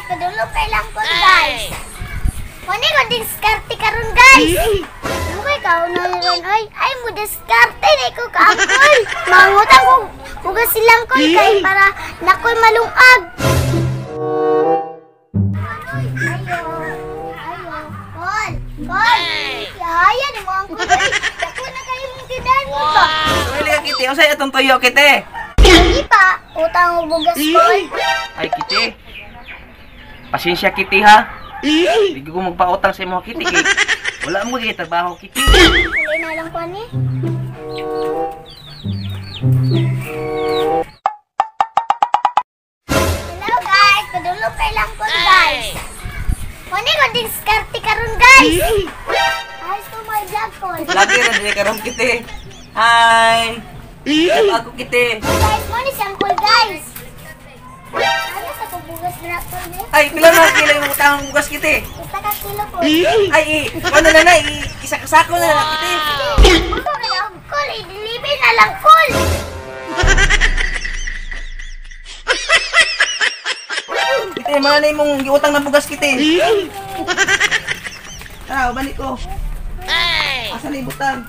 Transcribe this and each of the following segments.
Padulong kay lang ko, guys. Muna ko diskarte karon, guys. Ano kay kauna ron oy? Ay mo diskarte na ko kaangkol. Mangutang ko bugas silang kol kay para nakoy malungag. Ayo. Ayo. Kol. Kol. Yaya ni mo angkol. Dako na kayo mong tindahan mo ba? Wala ka, Kitty. Unsay atong tuyo, Kitty? Hindi pa. Utang og bugas, kol. Ay, Kitty. Pasensya, Kitty, ha? Hindi ko magpautang sa imo, Kitty. Kay wala mo gyud trabaho, Kitty. Wala na lang ko ani. Hello guys, padulong kay lang ko, guys. Muna ko diskarte karon, guys. Hi to my vlog ko. Lagi ra diri karon, Kitty. Hi. Ako, Kitty. Guys, muna si Uncle, guys. Ano sa kubugas na ko ni? Ay, pila na kilo yung utang bugas, Kitty? Isa ka kilo po. Ay, ano na na, isa ka sako na lang, Kitty. Buto ka na, Uncle. I-deliver na lang, Uncle. Kitty, mga na imong giutang na bugas, Kitty. Tara, balik ko. Asa na ibutang?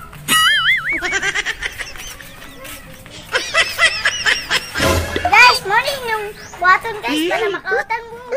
Guys, morning yung buhaton, guys, para makautang mo.